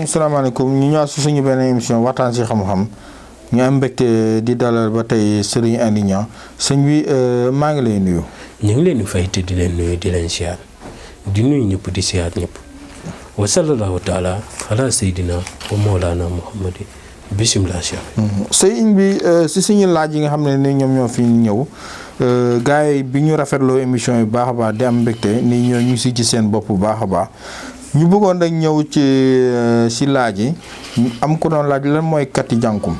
salaamaaleykum ñu ñëwaat si suñu benn émission waxtaan si xam-xam ñu am mbégte di dalal ba tey Serigne Andy Niang sëñ bi maa ngi lay nuyu. ñu ngi leen di fay te di leen nuyu di leen siyaar di nuyu ñëpp di siyaar ñëpp wa sallallahu taala ala sayyidina wa mawlana muhammadi bisimilah cheikh. sëñ bi si suñu laaj yi nga xam ne ni ñoom ñoo fi ñëw gars yi bi ñu rafetloo émission yi baax a baax di am mbégte ni ñoo ñu si ci seen bopp bu baax a baax. ñu bëggoon rek ñëw ci laaj yi am ko doon laaj lan mooy kati jànkum.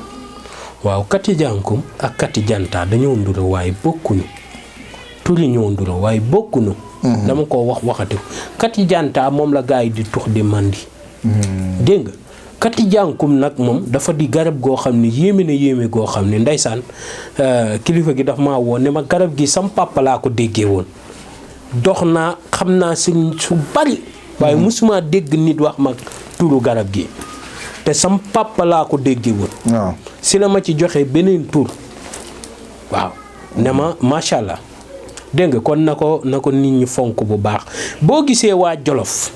waaw kati jànkum ak kati jantaa dañoo nduro waaye bokkuñu turi ñoo nduro waaye bokkuñu. dama ko waxati kati jantaa moom la gars yi di tux di mandi. dégg nga kati jànkum nag moom dafa di garab goo xam ne yéeme goo xam ne ndeysaan kilifa gi daf maa woon ne ma garab gi sam papa laa ko déggee woon dox naa xam naa su bari. waaye musuma dégg nit wax ma turu garab gi te sam papa laa ko déggee woon. waaw si la ma ci joxe beneen tur waaw ne ma macha allah dégg nga kon na ko nit ñi fonk bu baax boo gisee waa Jolof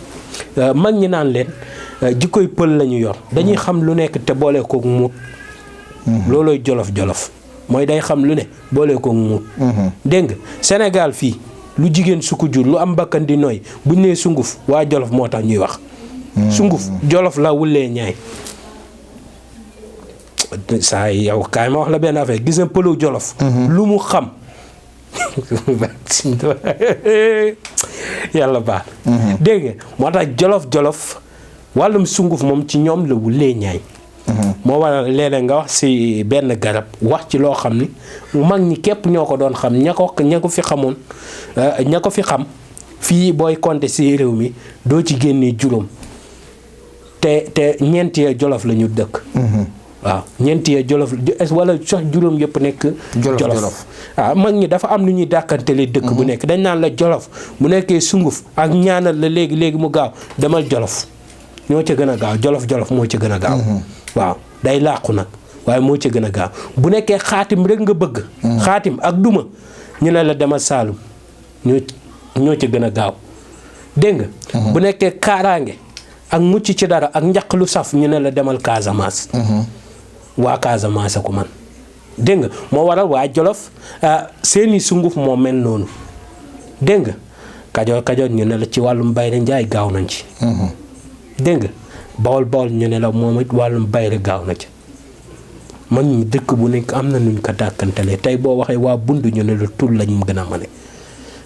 mag ñi naan leen jikkoy pël la ñu yor dañuy xam lu nekk te boole koog muut. loolooy jolof mooy day xam lu ne boole koog muut. dégg nga Sénégal fii. lu jigéen su ko jur lu am bakkan di nooy buñ nee sunguf waa Jolof moo tax ñuy wax. sunguf Jolof la wulee ñaay. saa yow kaay ma wax la benn affaire gis nga pëlu Jolof. lu mu xam. yàlla baax. dégg nga moo tax Jolof wàllum sunguf moom ci ñoom la wulee ñaay. moo waral léeg-léeg nga wax ci benn garab wax ci loo xam ni mag ñi képp ñoo ko doon xam ña ko fi xamoon ña ko fi xam fii booy compter ci réew mi doo ci génnee juróom te ñeenti ya Jolof la ñu dëkk. waaw ñeenti ya Jolof wala sax juróom yëpp nekk. Jolof waaw mag ñi dafa am lu ñuy dàkkantele dëkk bu nekk dañ naan la Jolof bu nekkee sunguf ak ñaanal la léegi mu gaaw demal Jolof ñoo ca gën a gaaw Jolof moo ca gën a gaaw. waaw day làqu nag waaye moo ci gën a gaaw bu nekkee xaatim rek nga bëgg. xaatim ak duma ñu ne la demal Saalum ñoo ci gën a gaaw dégg nga. bu nekkee kaaraange ak mucc ci dara ak njaq lu saf ñu ne la demal Casamance. waa Casamance ko man dégg nga moo waral waa Jolof seeni sunguf moo mel noonu dégg nga kajoor ñu ne la ci wàllum bayre njaay gaaw nañ ci. dégg nga bawol ñu ne la moom it wàllum bayre gaaw na ci man ñi dëkk bu nekk am na nuñ ko dàkkantele tey boo waxee waa bund ñu ne la tul lañ gën a mane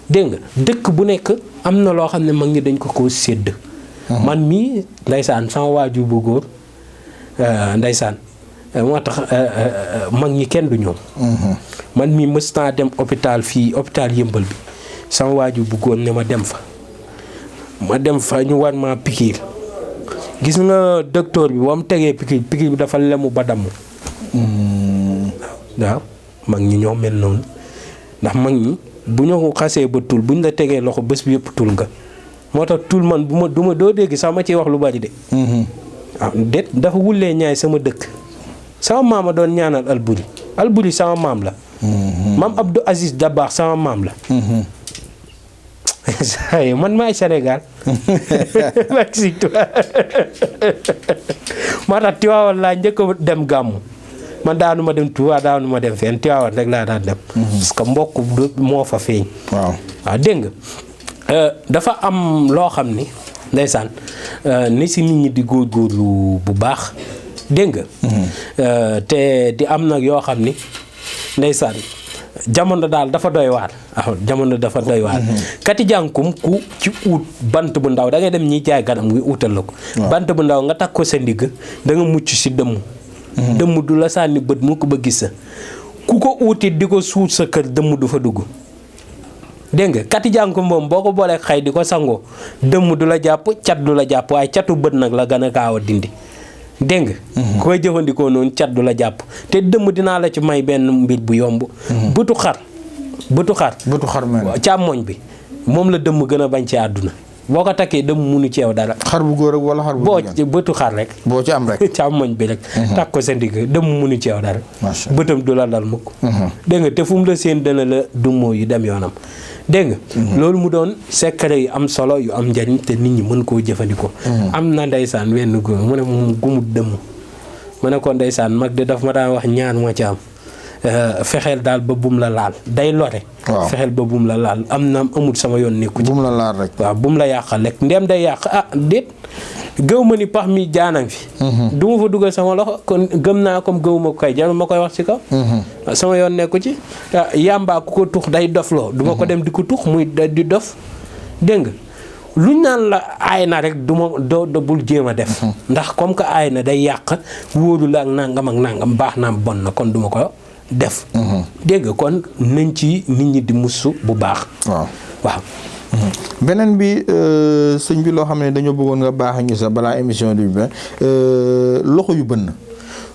dégg nga dëkk bu nekk am na loo xam ne mag ñi dañ ko sédd. man mii ndeysaan sama waajur bu góor ndeysaan moo tax mag ñi kenn du ñoom. man mii mës naa dem hôpital Yëmbal bi sama waajur bu góor ne ma dem fa ñu war ma pikiir gis nga docteur bi ba mu tegee pikiir bi dafa lemu ba damm. waaw mag ñi ñoo mel noonu ndax mag ñi bu ñu xasee ba tul bu ñu la tegee loxo bés bi yëpp tul nga moo tax tul man doo dégg sax ma ciy wax lu bari de. waaw déet dafa wulee ñaay sama dëkk sama maama doon ñaanal Alburi sama maam la. maam Abdou Aziz Dabakh sama maam la. man maay Sénégal moo tax Tiwaawan laa njëkk a dem gàmmu man daanu ma dem Tuubaa daanu ma dem fenn Tiwaawan rek laa daan dem. parce que mbokk moo fa feeñ. waaw dégg nga dafa am loo xam ni ndeysaan ni si nit ñi di góorgóorlu bu baax dégg nga. te di am nag yoo xam ni ndeysaan jamono daal dafa doy waar jamono dafa doy waar. kati jànkum ku ci ut bant bu ndaw da ngay dem ñiy jaay ganam ngi utal la ko. bant bu ndaw nga takk ko sa ndigg da nga mucc si dëmm. dëmm du la sànni bët mu ko ba gis sa ku ko uutit di ko suut sa kër dëmm du fa dugg. dégg nga kati jànku moom boo ko boolee xay di ko sangoo dëmm du la jàpp cat du la jàpp waaye catu bët nag la gën a gaaw a dindi dégg nga koy jëfandikoo noonu cat du la jàpp te dëmm dinaa la ci may benn mbir bu yomb bëtu xar càmmoñ bi moom la dëmm gën a bañ ci àdduna boo ko takkee dëmm munu ci yow dara xar bu góor ak wala xar bu jigéen bëtu xar rek boo ci am rek càmmoñ bi rek takk ko sa ndigg dëmm munu ci yow dara bëtam du la dal mukk dégg nga te fu mu la seen dana la dummoo yu dem yoonam dégg nga loolu mu doon secret yu am solo yu am njariñ te nit ñi mën koo jëfandikoo am na ndeysaan wenn góor mu ne moom gumut dëmm mu ne ko ndeysaan mag de daf ma daan wax ñaar moo ci am fexeel daal ba bum la laal day lore fexeel ba bum la laal amul sama yoon nekku ci bum la laal rek waaw bum la yàqal rek ndem day yàq déet gëw ma ni pax mi jaanam fi du ma fa dugal sama loxo kon gëm naa comme gëw ma ko kay jarul ma koy wax ci kaw sama yoon nekku ci yàmbaa ku ko tux day dofloo du ma ko dem di ko tux muy di dof dégg nga luñ naan la aay na rek du ma do bul jéem a def ndax comme que aay na day yàq wóoru la ak nangam baax naam bon na kon du ma ko def dégg nga kon nañ ci nit ñi di musu bu baax waaw beneen bi sëñ bi loo xam ne dañoo bëggoon nga baax ñu sax balaa émission bi loxo yu bënn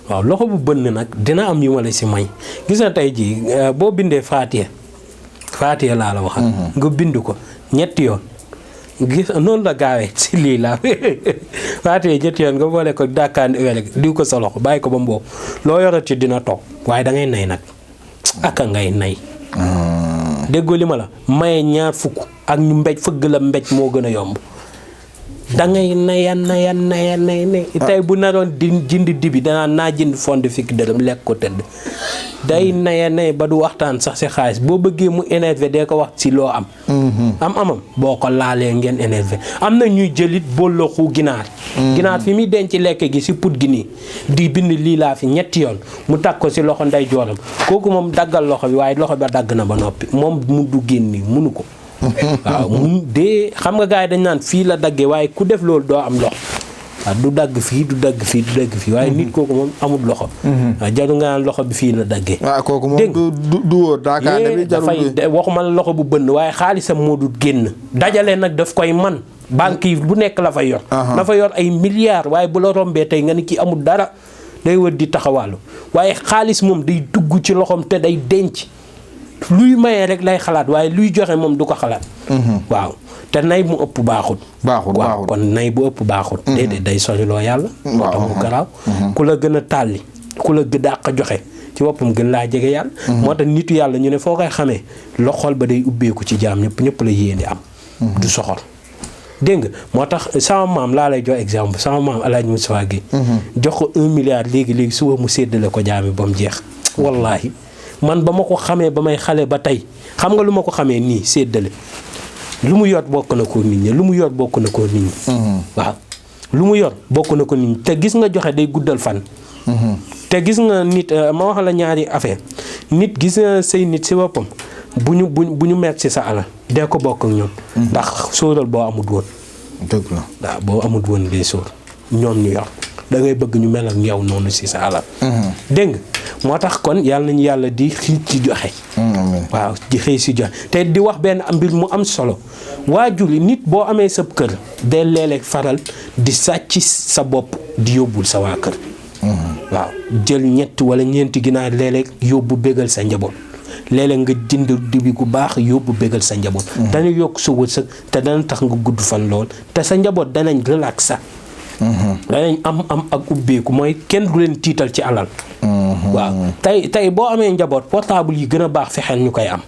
waaw loxo bu bënn nag dina am yu ma la si may gis na tey jii boo bindee Faatiha laa la waxal nga bind ko ñetti yoon gis noonu la gaawee si lii laa Faatiha ñetti yoon nga boole ko dàkkaandi wele diw ko sa loxo bàyyi ko ba mboobu loo yorati dina toog waaye da ngay nay nag aka ngay nay déggoo li ma la maye 20 ak ñu mbéj fëgg la mbéj moo gën a yomb da ngay nay tey bu naroon di jënd dibi danaa naa jënd fond fukki dërëm lekk ko tëdd day nay ba du waxtaan sax si xaalis boo bëggee mu énervé dee ko wax si loo am amam boo ko laalee ngeen énervé am na ñuy jëlit bolloxu ginaar fi muy denc lekk gi si put gi nii di bind lii laa fi ñetti yoon mu takk ko si loxo nday jooram kooku moom daggal loxo bi waaye loxo ba dagg na ba noppi moom mu du génn munu ko waaw mun dee xam nga gars yi dañ naan fii la daggee waaye ku def loolu doo am loxo waaw du dagg fii du dagg fii waaye nit kooku moom amul loxo waaw jaru nga naan loxo bi fii la daggee waaw kooku moom du wóor daakaane bi jarul dafay waxuma la loxo bu bënn waaye xaalisam moo du génn dajale nag daf koy man banque yi bu nekk la fay yor dafa yor ay milliards waaye bu la rombee tey nga ni kii amul dara day wër di taxawàllu waaye xaalis moom day dugg ci loxoom te day denc luy maye rek lay xalaat waaye luy joxe moom du ko xalaat waaw te nay mu ëpp baaxut waaw kon nay bu ëpp baaxut déedéet day soliloo yàlla moo tax mu garaaw ku la gën a tàlli ku la dàq joxe ci boppam gën laa jege yàlla moo tax nitu yàlla ñu ne foo koy xamee loxol ba day ubbeeku ci jaam ñëpp la yéene am du soxor dégg nga moo tax sama maam laa lay jox exemple sama maam Alaaji Moustapha Guèye jox ko 1 milliard léegi suba mu séddale ko jaami ba mu jeex wallaahi man ba ma ko xamee ba may xale ba tey xam nga lu ma ko xamee nii séddale lu mu yor bokk na ko nit ñi waaw lu mu yor bokk na ko nit ñi te gis nga joxe day guddal fan te gis nga nit ma wax la ñaari affaire nit gis nga say nit si boppam bu ñu meet si sa alal dee ko bokk ak ñoom ndax sóoral boo amut woon dëgg la waaw boo amut woon ngay sóor ñoom ñu yor da ngay bëgg ñu mel ak yow noonu si sa alal dégg nga moo tax kon yàlla nañu yàlla di xiit ci joxe waaw di xëy si joxe te di wax benn mbir mu am solo waajur yi nit boo amee sa kër day léeg-léeg faral di sàcc sa bopp di yóbbul sa waa kër waaw jël 3 wala 4 ginaar léeg-léeg yóbbu bégal sa njaboot léeg-léeg nga jënd dibi gu baax yóbbu bégal sa njaboot dana yokk sa wërsëg te dana tax nga gudd fan lool te sa njaboot danañ relax sax danañ am ak ubbeeku mooy kenn du leen tiital ci alal waaw tey boo amee njaboot portable yi gën a baax fexeel ñu koy am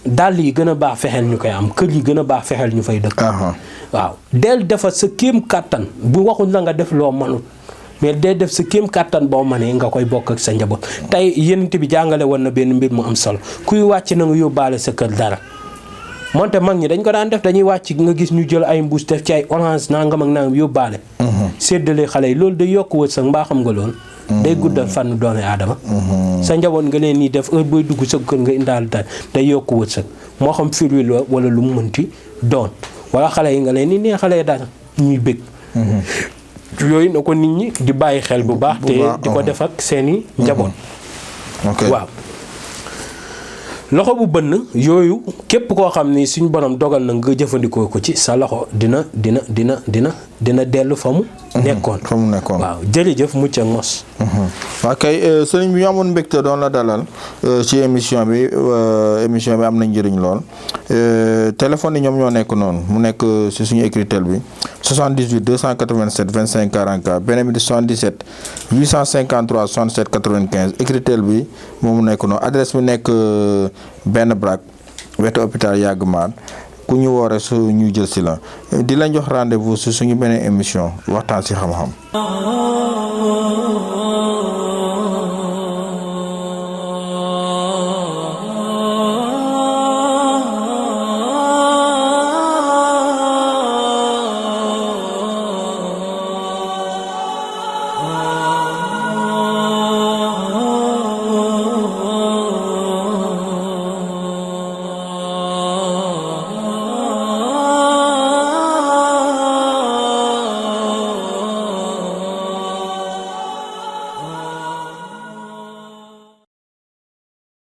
dàll yi gën a baax fexeel ñu koy am kër yi gën a baax fexeel ñu fay dëkk waaw del defar sa kéem kàttan bu waxuñ la nga def loo manut mais day def sa kéem kàttan boo manee nga koy bokk ak sa njaboot tey Yonent bi jàngale woon na benn mbir mu am solo kuy wàcc na nga yóbbaale sa kër dara moonte mag ñi dañ ko daan def dañuy wàcc nga gis ñu jël ay mbuus def ci ay orange nangam ak nangam yóbbaale séddale xale yi loolu day yokk wërsëg mbaa xam nga loolu day guddal fànn doomi aadama sa njaboot nga leen nii def heure booy dugg sa kër nga indaal dara day yokk wërsëg moo xam firwi la wala lu mu mënti doon wala xale yi nga leen ni nee xale yi dara ñuy bëgg yooyu na ko nit ñi di bàyyi xel bu baax te di ko def ak seeni njaboot waaw loxo bu bënn yooyu képp koo xam ni suñu borom dogal na nga jëfandikoo ko ci sa loxo dina dellu fa mu nekkoon. waaw jërëjëf mucc ak mos. waaw kay sëriñ bi ñu amoon mbégte doon la dalal ci émission bi am na njëriñ lool téléphone yi ñoom ñoo nekk noonu mu nekk ci suñu écritel bi 78 287 25 44 beneen bi di 77 853 67 95 écritel bi moom mu nekk noonu adresse bi nekk benn braak wetu hôpital Yagg Maar ku ñu woore su ñu jël si la di lañ jox rendez-vous si suñu beneen émission waxtaan si xam-xam.